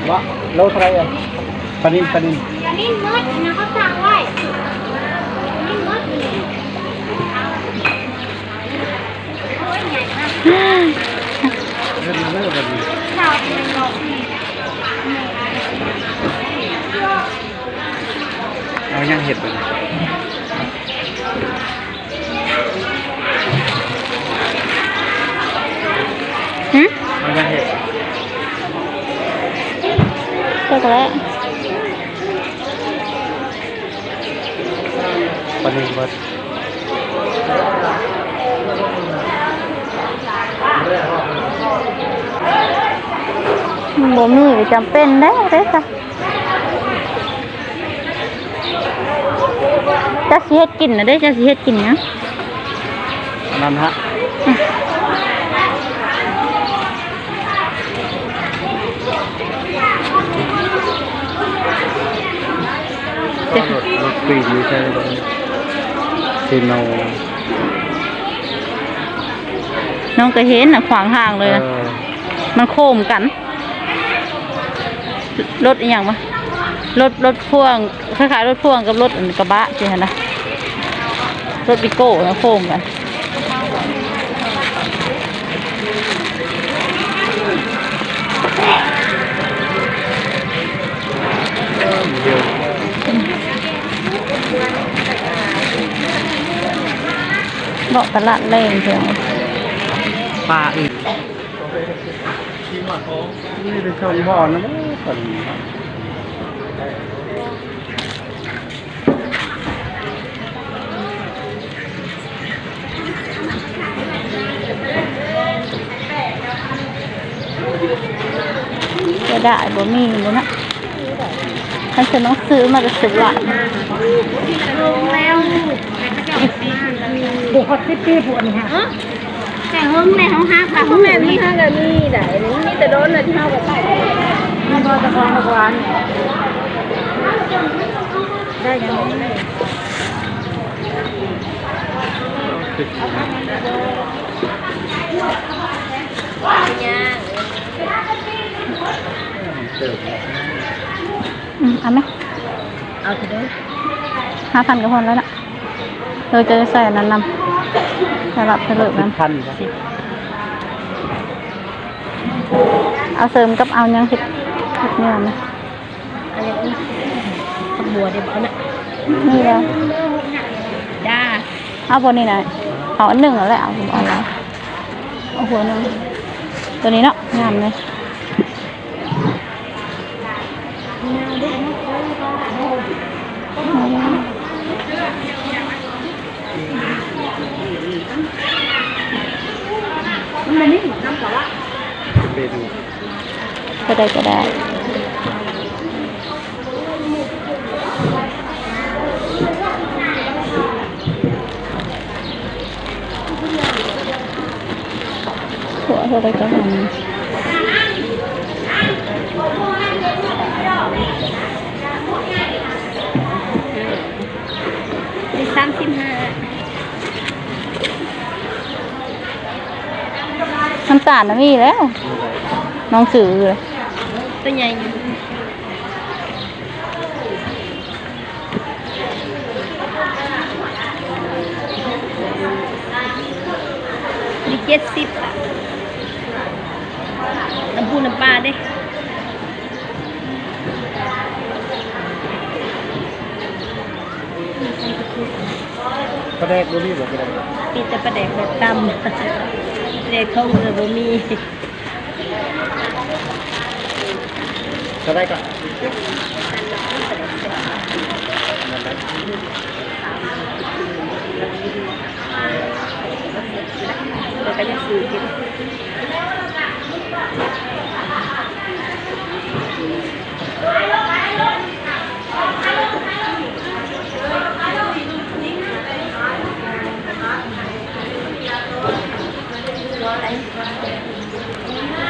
ວະ ໂລເທົ່າໃດເອີຍ? ປານິນ ປານິນ ປານິນໝົດນະ ເຂົາສັ່ງໄວ້ ປານິນໝົດ. ເອົາຫຍັງເຮັດບັດນີ້? ຫຶ? ເອົາຫຍັງເຮັດ? ຈັກແຫຼະ. ປານິນເບິດ ມັນບໍ່ມີກໍຈຳເປັນແລ້ວເດ້ຊະ. ເຈົ້າຊິເຮັດກິນນະເດ້ ເຈົ້າຊິເຮັດກິນຫຍັງ? ອັນນັ້ນຮະ ອືມ. ເຈົ້າລົດ ລົດປີນຢູ່ໃສ ເຊໂນ ນ້ອງກໍເຫັນນະ ຂວາງທາງເລີຍນະ ເອີ ມັນໂຄ້ງກັນ. ລົດອີ່ຫຍັງວະ ລົດ ລົດພ່ວງ ຄ້າຍໆລົດພ່ວງກັບລົດອັນກະບະຊີ້ຫັ້ນນະ ລົດວີໂກ້ນະ ໂຄ້ງກັນ. ເລາະຕະຫຼາດແລງເທື່ອ ປາອີກ. ນີ້ໄປຊົມບ່ອນນັ້ນເດີ ຕອນນີ້. ເສຍດາຍບໍ່ມີເລີຍເນາະ ຄັນເພິ່ນຕ້ອງຊື້ມາແຕ່ເຊຍດາຍ. ລົງແລ້ວ ບໍ່ຮອດສິບປີພຸ້ນນີ້ຮະ. ແຕ່ເຫິງແລ້ວເຮົາຫາກະ ແມ່ນ ມັນຫາກະມີໄດ໋ ມີແຕ່ດົນນະທີ່ເຮົາກະໃຊ້. ມັນບໍ່ຕະຄອງຕະຄວານ ໄດ້ຫຍັງ ອືມ ເອົາໄໝ? ເອົາເທື່ອເດີ ຫ້າພັນກໍພໍແລ້ວເນາະ. ເອີ ຈະໃສ່ອັນນັ້ນນຳ ສະຫຼັດສະເຫຼີກນຳ ສິບພັນ ເອົາເສີມກັບ ເອົາຫຍັງເຮັດ ເຮັດແນວນະ. ອັນນີ້ ຜັກບົວເດ້ບໍ່ນະ? ນີ້ແຫຼະ ຈ້າ ເອົາບໍ່ນີ້ນະ? ເອົາອັນໜຶ່ງຫັ້ນແຫຼະ ເອົາ ເອົາ ເອົາຫົວໜຶ່ງ ໂຕນີ້ເນາະ ງາມເລີຍ. ເປັນ ເທົ່າໃດກໍໄດ້ ຫົວເທົ່າໃດກໍໄດ້. ໄດ້ສາມສິບຫ້າ. ນ້ຳຕານນະມີແລ້ວ ນ້ອງຊື້ເລີຍ ໂຕໃຫຍ່ຢູ່. ນີ້ເຈັດສິບ ນ້ຳປູນ້ຳປາເດ້. ປາແດກບໍ່ມີບໍ່? ປາແດກ ມີແຕ່ປາແດກແບບຕຳ ປາແດກຖົງເລີຍບໍ່ມີ. ເທົ່າໃດກໍ? ແລ້ວກໍຍັງຊື້ກິນ.